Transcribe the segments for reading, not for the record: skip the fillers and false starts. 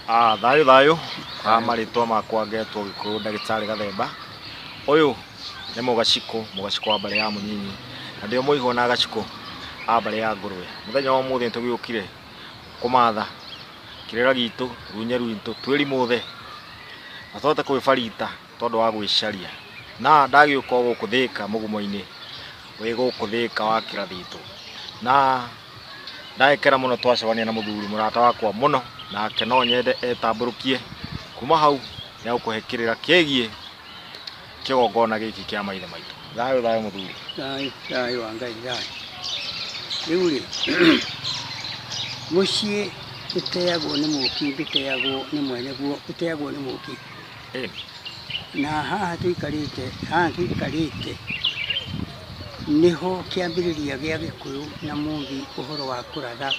Thayũ thayũ marĩtwa makwa ngetwo Gĩkũyũ ndagĩtarĩ Gathemba. Ũyũ nĩ mũgacikũ, mũgacikũ wa mbarĩ ya Mũnyinyi, na ndĩo mũihwa na gacikũ a mbarĩ ya Ngũrwe. Mũthenya wa ũmũthĩ nĩtũgĩũkire kũmatha kĩrĩra gitũ, runye rwitũ, twĩrimũthe na tũhote kwĩbarita tondũ wa gwĩcaria. Na ndagĩũka o gũkũ Thĩka mũgumo-inĩ wĩ gũkũ Thĩka wa Kĩrathitũ. Na ndagĩkena mũno twacemania na mũthuri mũrata wakwa mũno, nake no nyende etambũrũkie kuma hau nĩegũkũhe kĩrĩra kĩgiĩ kĩgongona gĩkĩ kĩa maithe maitũ. Thayũ thayũ mũthuri. Thayũ thayũ wa Ngai thayũ. Rĩu rĩ, mũciĩ ũteagwo nĩ mũki, ndũteagwo nĩ mwene guo, ũteagwo nĩ mũki. Ĩni. Na haha tũikarĩte, haha tũikarĩte nĩho kĩambĩrĩria gĩa Gĩkũyũ na Mũmbi ũhoro wa kũratha,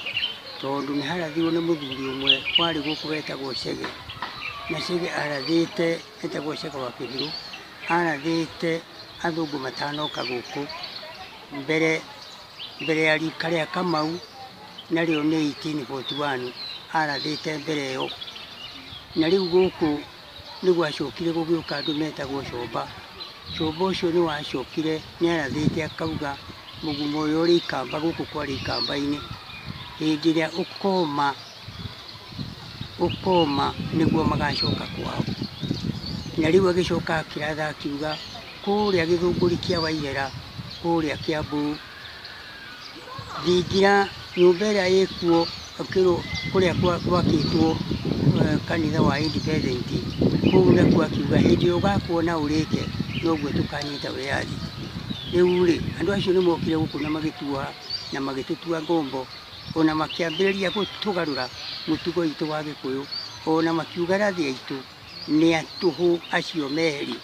tondũ nĩ harathirwo nĩ mũthuri ũmwe warĩ gũkũ wetagwo Chege. Na Chege arathĩte, etagwo Chege wa Kĩbirũ, arathĩte athũngũ matanoka gũkũ mbere mbere ya rika rĩa Kamau, narĩo nĩ 1841 arathĩte mbere ĩyo. Na rĩu gũkũ nĩ gwacokire gũgĩũka andũ metagwo Comba. Comba ũcio nĩ wacokire nĩ arathĩte akauga mũgumo ũrĩa ũrĩ ikamba gũkũ kwarĩ ikamba-inĩ, hĩndĩ ĩrĩa ũkoma ũkoma nĩguo magacoka kwao. Na rĩu agĩcoka akĩratha akiuga kũrĩa gĩthũngũri kĩa Wairera, kũrĩa Kiambu, thingira nyũmba ĩrĩa ĩkuo akĩrwo kũrĩa gwakĩtwo kanitha wa Independent, kũu nakuo akiuga hĩndĩ ĩrĩa ũgakuona ũrĩke noguo tũkanyita wĩyathi. Rĩu rĩ, andũ acio nĩ mokire gũkũ na magĩtuoha na magĩtũtua ngombo, ona makĩambĩrĩria gũtũgarũra mũtugo witũ wa Gĩkũyũ, ona makiuga rathi aitũ nĩ a tũhũ acio meherio.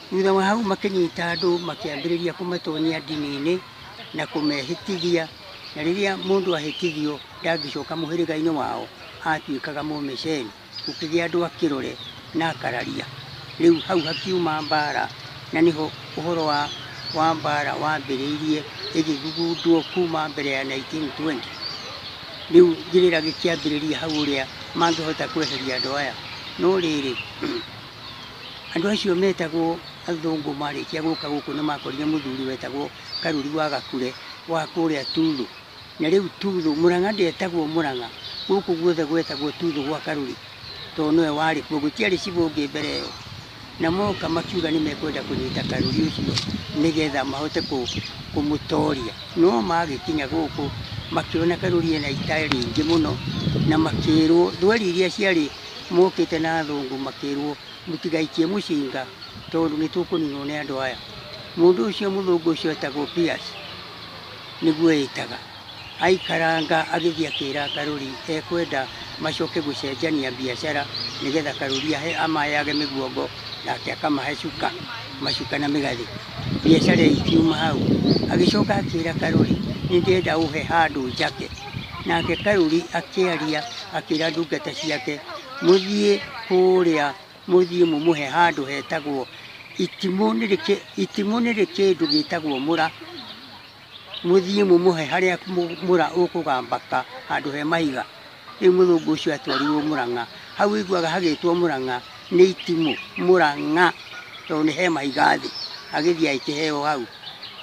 Thutha wa hau makĩnyita andũ makĩambĩrĩria kũmatonyia ndini-inĩ na kũmehĩtithia, na rĩrĩa mũndũ ahĩtithio ndangĩcoka mũhĩrĩga-inĩ wao, atuĩkaga mũmeceni, gũkĩgĩa andũ a kĩrore na akararia. Rĩu hau hakiuma mbara, na nĩho ũhoro wa mbara wambĩrĩirie ĩgĩthugundwo kuma mbere ya 1920. Rĩu kĩrĩra gĩkĩambĩrĩria hau ũrĩa mangĩhota kweheria andũ aya. No rĩrĩ, andũ acio metagwo athũngũ marĩkia gũka gũkũ nĩ makorire mũthuri wetagwo Karuri wa Gakure wa kũrĩa Tuthũ. Na rĩu Tuthũ, Mũrang'a ndetagwo Mũrang'a, gũkũ guothe gwetagwo Tuthũ gwa Karuri, tondũ nĩwe warĩ kuo, gũtiarĩ cibũ ũngĩ mbere ĩyo. Na moka makiuga nĩ mekwenda kũnyita Karuri ũcio nĩgetha mahote kũmũtoria. No magĩkinya gũkũ makĩona Karuri ena ita rĩingĩ mũno, na makĩrwo thweri iria ciarĩ mokĩte na athũngũ makĩrwo mũtigaikie mũcinga tondũ nĩ tũkũninwo nĩ andũ aya. Mũndũ ũcio mũthũngũ ũcio etagwo Pierce nĩguo ĩtaga. Aikaranga agĩthiĩ akĩra Karuri ekwenda macoke gũcenjania biacara nĩgetha Karuri amaheage mĩguongo nake akamahe cuka, macuka na mĩgathĩ. Biacara ĩkiuma hau. Agĩcoka akĩra Karuri nĩ ndĩrenda ũhe handũ njake. Nake Karuri akĩaria akĩra ndungata ciake mũthiĩ kũrĩa mũthiĩ mũmũhe handũ hetagwo itimũ nĩrĩ kĩndũ gĩtagwo mũra, mũthiĩ mũmũhe harĩa mũra ũkũgambaka handũ he mahiga. Rĩu mũthũngũ ũcio atwarirwo Mũrang'a. Hau ũiguaga hagĩtwo Mũrang'a nĩ itimũ, Mũrang'a, tondũ nĩ he mahiga thĩ. Agĩthiĩ agĩkĩheo hau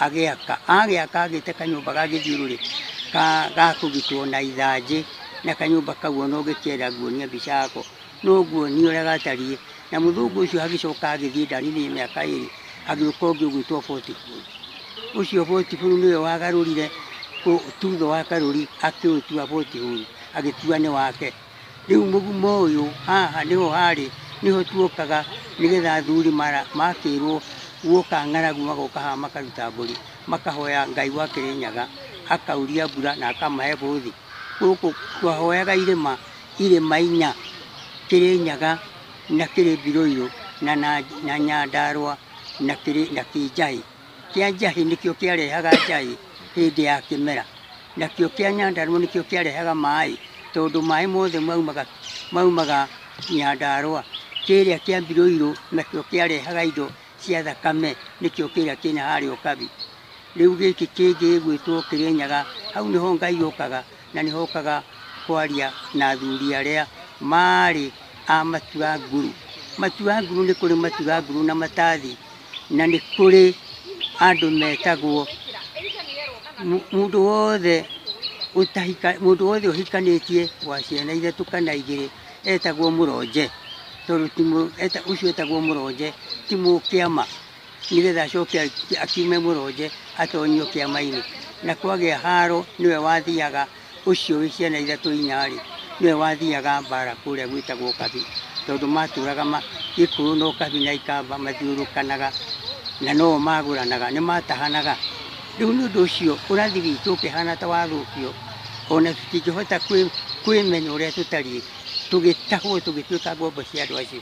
agĩaka. Agĩaka agĩte kanyũmba ga gĩthiũrũrĩ ga kũgitwo na ithanjĩ, na kanyũmba kau ona ũngĩkĩenda nguonia mbica yako no nguonie ũrĩa gatariĩ. Na mũthũngũ ũcio agĩcoka agĩthiĩ ndaninire mĩaka ĩrĩ, agĩũka ũngĩ ũgwĩtwo Botifu. Ũcio Botifu nĩwe wagarũrire Tuthũ wa Karuri akĩũtua Botifu, agĩtua nĩ wake. Rĩu mũgumo ũyũ haha nĩho harĩ, nĩho tuokaga nĩgetha athuri makĩrwo guoka ng'aragu magoka haha makaruta mbũri, makahoya Ngai wa Kĩrĩnyaga akauria mbura na akamahe bũthi. Gũkũ twahoyaga irĩma, irĩma inya, Kĩrĩnyaga na kĩrĩ Mbirũirũ na Nyandarũa na Kĩnjahĩ. Kĩa Njahĩ nĩkĩo kĩarehaga njahĩ hĩndĩ ya kĩmera, nakĩo kĩa Nyandarũa nĩkĩo kĩarehaga maĩ, tondũ maĩ mothe maumaga Nyandarũa. Kĩrĩa kĩa Mbirũirũ nakĩo kĩarehaga indo cia thakame, nĩkĩo kĩrĩa kĩna harĩa Ũkabi. Rĩu gĩkĩ kĩngĩ gĩgwĩtwo Kĩrĩnyaga, hau nĩho Ngai okaga na nĩho okaga kwaria na athuri arĩa marĩ a Matura Nguru. Matura Nguru nĩ kũrĩ Matura Nguru na Matathi, na nĩ kũrĩ andũ metagwo mũndũ wothe ũtahika, mũndũ wothe ũhikanĩtie wa ciana ithatũ kana igĩrĩ etagwo mũronje, tondũ ũcio etagwo mũronje ti mũkĩama, nĩgetha acoke akiume mũronje atonyio kĩama-inĩ. Na kwagĩa haro nĩwe wathiaga, ũcio wĩ ciana ithatũ inya-rĩ, nĩwe wathiaga mbara kũrĩa gwĩtagwo Kabi, tondũ matũraga Gĩkũyũ no Kabi na Ikamba mathiũrũrũkanaga na no magũranaga, nĩ matahanaga. Rĩu nĩ ũndũ ũcio ũrathi witũ ũkĩhana ta wathũkio, ona tũtingĩhota kwĩmenya ũrĩa tũtariĩ, tũgĩtahwo tũgĩtuĩka ngombo cia andũ acio.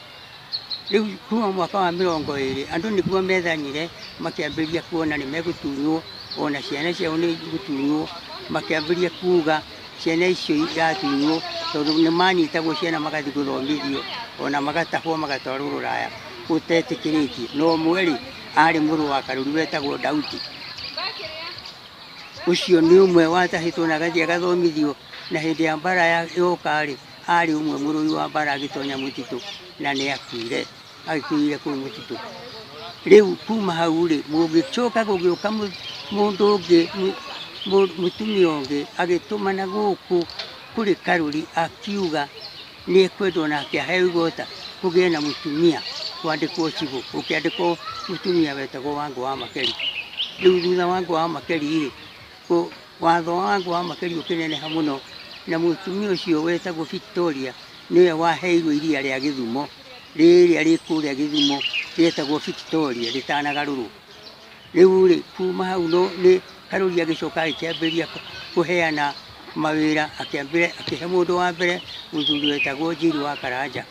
Rĩu kuma mwaka wa 20 andũ nĩguo methanyire, makĩambĩrĩria kuona nĩ megũtunywo, ona ciana ciao nĩ igũtunywo, makĩambĩrĩria kuga ciana icio iratunywo, tondũ nĩ manyitagwo ciana magathiĩ gũthomithio, ona magatahwo magatwarwo rũraya gũtetĩkĩrĩtie. No ũmwe rĩ, arĩ mũrũ wa Karũri wetagwo Daudi. Ũcio nĩ ũmwe watahĩtwo na agathiĩ agathomithio, na hĩndĩ ya mbara yoka rĩ, arĩ ũmwe mũrũi wa mbara agĩtonya mũtitũ na nĩ akuire, agĩkuire kũu mũtitũ. Rĩu kuma hau rĩ, gũgĩcoka gũgĩũka mũndũ ũngĩ, mũtumia ũngĩ agĩtũmana gũkũ kũrĩ Karũri akiuga nĩ ekwendwo nake aheo igota kũgĩe na mũtumia kwandĩkwo cibũ, gũkĩandĩkwo mũtumia wetagwo Wangũ wa Makeri. Rĩu thutha wa Wangũ wa Makeri rĩ, watho wa Wangũ wa Makeri ũkĩneneha mũno, na mũtumia ũcio wetagwo Victoria nĩwe waheirwo iria rĩa Gĩthumo, rĩrĩa rĩ kũrĩa Gĩthumo rĩetagwo Victoria rĩtanagarũrwo. Rĩu rĩ, kuma hau no nĩ Karũri agĩcoka agĩkĩambĩrĩria kũheana mawĩra, akĩhe mũndũ wa mbere mũthuri wetagwo Njiru wa Karanja,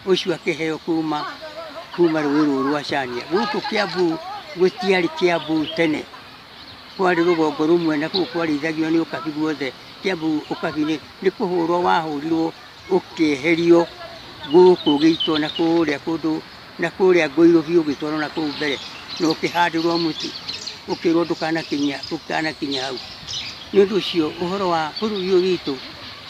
ũcio akĩheo kuma rũĩ rũrũ rwa Cania. Gũkũ Kiambu gũtiarĩ Kiambu tene, kwarĩ rũgongo rũmwe na kũu kwarĩithagio nĩ ũkabi guothe. Kiambu ũkabi nĩ kũhũrwo wahũrirwo ũkĩeherio gũkũ ũgĩitwo na kũrĩa kũndũ na kũrĩa Ngũirũbi ũgĩtwarwo na kũu mbere na ũkĩhandĩrwo mũtĩ ũkĩrwo ndũkanakinya hau. Nĩ ũndũ ũcio ũhoro wa bũrũri ũyũ witũ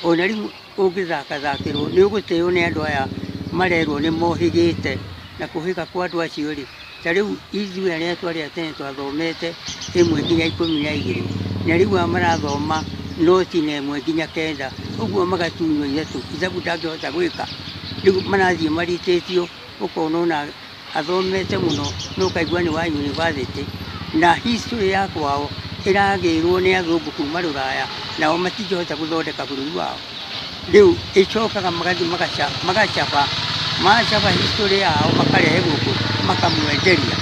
ona rĩu ũngĩthakathakĩrwo nĩ ũgũtĩo nĩ andũ aya marerwo nĩ mohĩgĩte, na kũhĩga kwa andũ acio rĩ, ta rĩu ithuĩ arĩa twarĩ a tene twathomete 1 nginya 12, na rĩu aya marathoma noti na 1 nginya 9, ũguo magatunywo ithatũ, ithabu ndangĩhota gwĩka. Rĩu marathiĩ maritĩtio, ũkona ona athomete mũno no ũkaigua nĩ wa university, na history ya kwao ĩragĩrwo nĩ athũngũ kuma rũraya, nao matingĩhota gũthondeka bũrũri wao. Rĩu ĩcokaga magathiĩ magacaba, macaba history yao makarehe gũkũ makamwenderia.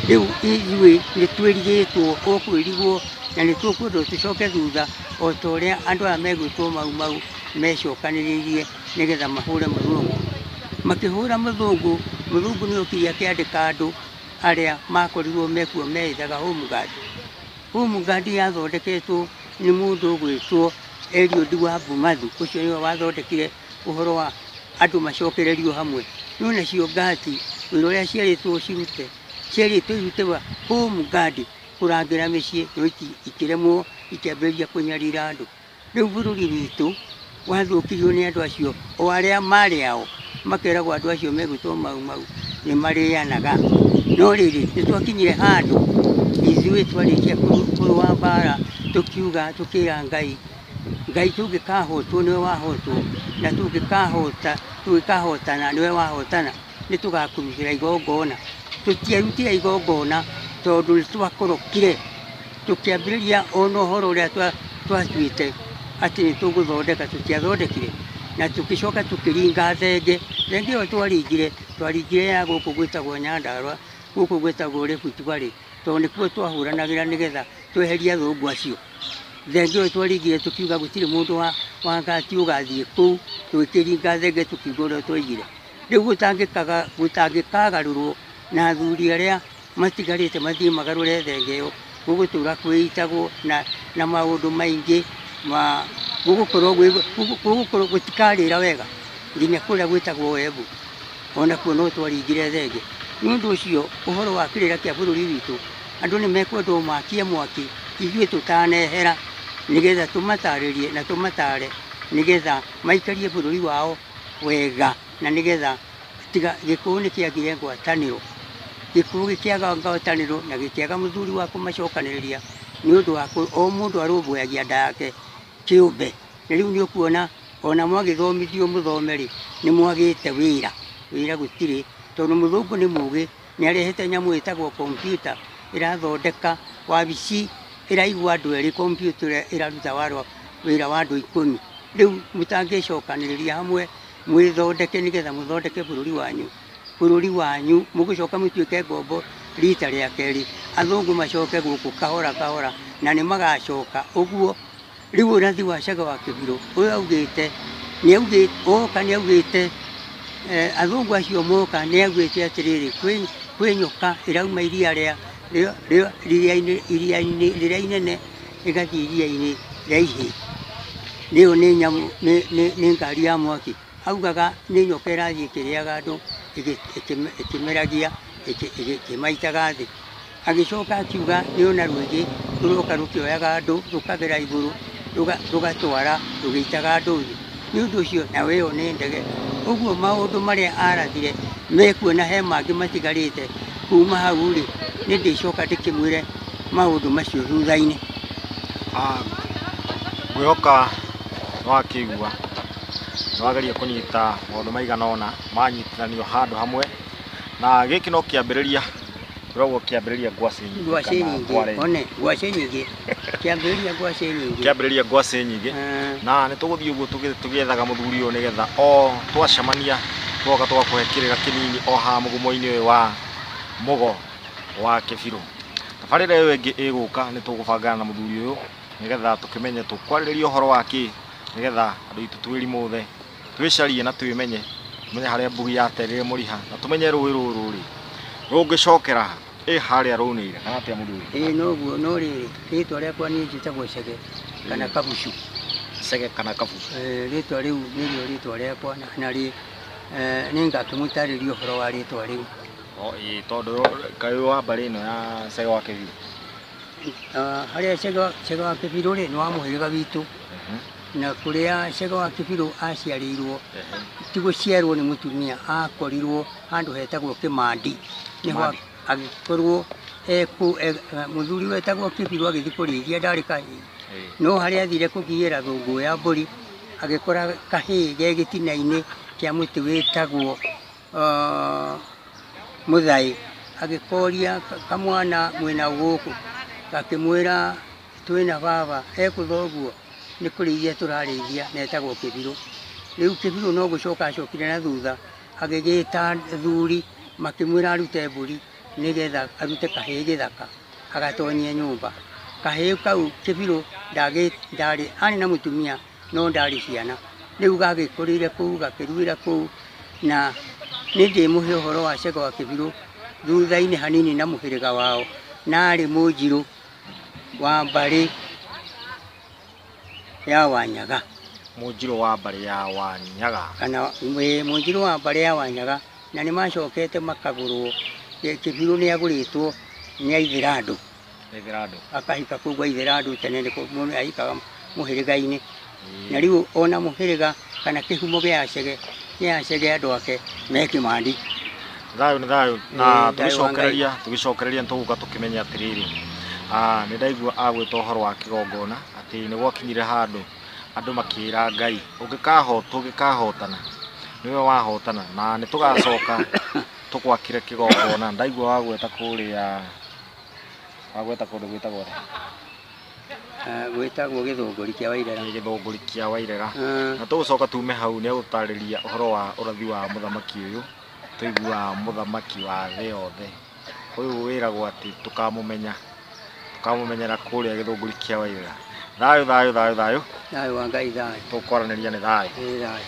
Rĩu ithuĩ nĩ twĩrigĩtwo o kwĩrigwo, na nĩ tũkwendwo tũcoke thutha o ta ũrĩa andũ aya megwĩtwo Mau Mau mecokanĩrĩirie nĩgetha mahũre mũthũngũ. Makĩhũra mũthũngũ, mũthũngũ nĩ okire akĩandĩka andũ arĩa makorirwo mekuo meĩtaga Home Guard. Home Guard yathondeketwo nĩ mũndũ ũgwĩtwo Eliud wa Mbumathu, ũcio nĩwe wathondekire ũhoro wa andũ macokererio hamwe. No nacio ngati wĩra ũrĩa cierĩtwo cirute, cierĩtwo irute wa Home Guard kũrangĩra mĩciĩ, no ikĩremwo, ikĩambĩrĩria kũnyarira andũ. Rĩu bũrũri witũ wathũkirio nĩ andũ acio o arĩa marĩ ao, makeragwo andũ acio megwĩtwo Mau Mau nĩ marĩanaga. No rĩrĩ, nĩ twakinyire handũ ithuĩ twarĩkia kũrũa mbara, tũkiuga tũkĩra Ngai, Ngai tũngĩkahotwo nĩwe wahotwo, na tũngĩkahotana nĩwe wahotana, nĩ tũgakũrutĩra igongona. Tũtiarutire igongona tondũ nĩ twakorokire, tũkĩambĩrĩria ona ũhoro ũrĩa twatuĩte atĩ nĩ tũgũthondeka, tũtiathondekire, na tũgĩcoka tũkĩringa thenge. Thenge ĩyo twaringire ya gũkũ gwĩtagwo Nyandarũa, gũkũ gwĩtagwo Rift Valley, tondũ nĩkuo twahũranagĩra nĩgetha tweherie athũngũ acio. Thenge ĩyo twaringire tũkiuga gũtirĩ mũndũ wa ngati ũgathiĩ kũu, tũgĩkĩringa thenge tũkiuga ũrĩa twaigire. Rĩu gũtangĩkagarũrwo na athuri arĩa matigarĩte mathiĩ magarũre thenge ĩyo, gũgũtũra kwĩitagwo na maũndũ maingĩ ma gũgũkorwo gũgũkorwo gũtikarĩra wega nginya kũrĩa gwĩtagwo Embu, onakuo no twaringire thenge. Nĩ ũndũ ũcio ũhoro wa kĩrĩra kĩa bũrũri witũ, andũ nĩ mekwendwo makie mwaki ithuĩ tũtanehera, nĩgetha tũmatarĩrie na tũmatare nĩgetha maikarie bũrũri wao wega na nĩgetha tiga Gĩkũyũ nĩ kĩagire ngwatanĩro. Gĩkũyũ gĩkĩaga ngwatanĩro na gĩkĩaga mũthuri wa kũmacokanĩrĩria nĩ ũndũ wa o mũndũ arũmbũyagia nda yake kĩũmbe. Na rĩu nĩ ũkuona ona mwagĩthomithio mũthome rĩ, nĩ mwagĩte wĩra. Wĩra gũtirĩ tondũ mũthũngũ nĩ mũgĩ, nĩ arehete nyamũ ĩtagwo kompiuta ĩrathondeka wabici ĩraigua andũ erĩ, kompiuta ĩrĩa ĩraruta wĩra wa andũ 10. Rĩu mũtangĩcokanĩrĩria hamwe mwĩthondeke nĩgetha mũthondeke bũrũri wanyu. Bũrũri wanyu mũgũcoka mũtuĩke ngombo rita rĩa kerĩ, athũngũ macoke gũkũ kahora kahora na nĩ magacoka ũguo. Rĩu ũrathi wa Chege wa Kĩbirũ ũyũ augĩte nĩ augĩte oka nĩ augĩte athũngũ acio moka nĩ augĩte atĩrĩrĩ, kwĩ nyoka ĩrauma iria iria-inĩ rĩrĩa inene ĩgathiĩ iria-inĩ rĩa ihĩĩ. Rĩu nĩ nyamũ nĩ ngari ya mwaki. Augaga nĩ nyoka ĩrathiĩ ĩkĩrĩaga andũ ĩkĩmeragia ĩkĩmaitaga thĩ. Agĩcoka akiuga nĩ ona rwĩgĩ rũroka rũkĩoyaga andũ rũkagera igũrũ rũgatwara rũgĩitaga andũ thĩ. Nĩ ũndũ ũcio nawe ĩyo nĩ ndege. Ũguo maũndũ marĩa arathire mekuo na he mangĩ matigarĩte kuma hau rĩ, nĩ ndĩcoka ndĩkĩmwĩre maũndũ macio thutha-inĩ. Ngwĩhoka nĩ wakĩigua nĩ wageria kũnyita maũndũ maigana ũna manyitithanio handũ hamwe, na gĩkĩ no kĩambĩrĩria tũrauga kĩambĩrĩria ngwacĩ nyingĩ Ngwacĩ nyingĩ, one ngwacĩ nyingĩ, kĩambĩrĩria ngwacĩ nyingĩ, kĩambĩrĩria ngwacĩ nyingĩ. Na nĩ tũgũthiĩ ũguo tũgĩethaga mũthuri ũyũ nĩgetha o twacemania twoka tũgakũhe kĩrĩra kĩnini o haha mũgumo-inĩ ũyũ wa Mũgo wa Kĩbirũ. Tabarĩra ĩyo ĩngĩ ĩgũka nĩ tũgũbangana na mũthuri ũyũ nĩgetha tũkĩmenye tũkwarĩrĩria ũhoro wa kĩ, nĩgetha andũ aitũ twĩrimũthe, twĩcarie na twĩmenye, tũmenye harĩa mbugi yaterire mũriha, na tũmenye rũĩ rũrũ rĩ rũngĩcokera ĩ harĩa rũnĩire kana atĩa mũthuri? Ĩĩ noguo, no rĩrĩ rĩtwa rĩakwa niĩ njĩtagwo Chege kana Kabucu. Chege kana Kabucu. Rĩtwa rĩu nĩrĩo rĩtwa rĩakwa na rĩ nĩ ngakĩmũtarĩria ũhoro wa rĩtwa rĩu. O ĩĩ tondũ kaĩ wa mbarĩ ĩno ya Chege wa Kĩbirũ. Harĩa Chege wa Kĩbirũ rĩ nĩ wa mũhĩrĩga witũ, na kũrĩa Chege wa Kĩbirũ aciarĩirwo ti gũciarwo nĩ mũtumia, akorirwo handũ hetagwo Kĩmandi. Nĩho agĩkorwo mũthuri wetagwo Kĩbirũ agĩthiĩ kũrĩithia ndarĩ kahĩĩ, no harĩa athire kũgiĩra thũngũ ya mbũri agĩkora kahĩĩ ge gĩtina-inĩ kĩa mũtĩ wĩtagwo mũthaĩ. Agĩkoria kamwana mwĩna gũkũ, gakĩmwĩra twĩna baba ekũthoguo nĩ kũrĩithia tũrarĩithia na etagwo Kĩbirũ. Rĩu Kĩbirũ no gũcoka acokire na thutha agĩgĩta athuri makĩmwĩra arute mbũri nĩgetha arute kahĩĩ gĩthaka agatonyie nyũmba. Kahĩĩ kau Kĩbirũ ndarĩ arĩ na mũtumia no ndarĩ ciana. Rĩu gagĩkũrĩire kũu gakĩruĩra kũu, na nĩ ndĩmũhe ũhoro wa Chege wa Kĩbirũ thutha-inĩ hanini na mũhĩrĩga wao, na arĩ mũnjirũ wa mbarĩ ya Wanyaga. Mũnjirũ wa mbarĩ ya Wanyaga. Kana mũnjirũ wa mbarĩ ya Wanyaga, na nĩ macokete makagũrwo. Kĩbirũ nĩ agũrĩtwo nĩ Aithĩrandũ. Aithĩrandũ. Akahika kũu gwa Aithĩrandũ tene nĩ mũndũ ahikaga mũhĩrĩga-inĩ. Na rĩu ona mũhĩrĩga kana kĩhumo gĩa Chege nĩ Achege andũ ake me Kĩmandi. Thayũ nĩ thayũ, na tũgĩcokereria nĩ tũgũka tũkĩmenya atĩrĩrĩ, nĩ ndaigua agwĩta ũhoro wa kĩgongona atĩ nĩ gwakinyire handũ andũ makĩra Ngai ũngĩkahotana nĩwe wahotana, na nĩ tũgacoka tũgwakĩre kĩgongona. Ndaigua wagweta kũrĩa wagweta kũndũ gwĩtagwo atĩa? Gwĩtagwo Gĩthũngũri kĩa Wairera. Gĩthũngũri kĩa Wairera. Na tũgũcoka tume hau nĩ egũtarĩria ũhoro wa ũrathi wa mũthamaki ũyũ tũiguaga mũthamaki wa thĩ yothe ũyũ wĩragwo atĩ tũkamũmenyera kũrĩa Gĩthũngũri kĩa Wairera. Thayũ thayũ thayũ thayũ. Thayũ wa Ngai thayũ. Tũkwaranĩria nĩ thayũ. Thayũ.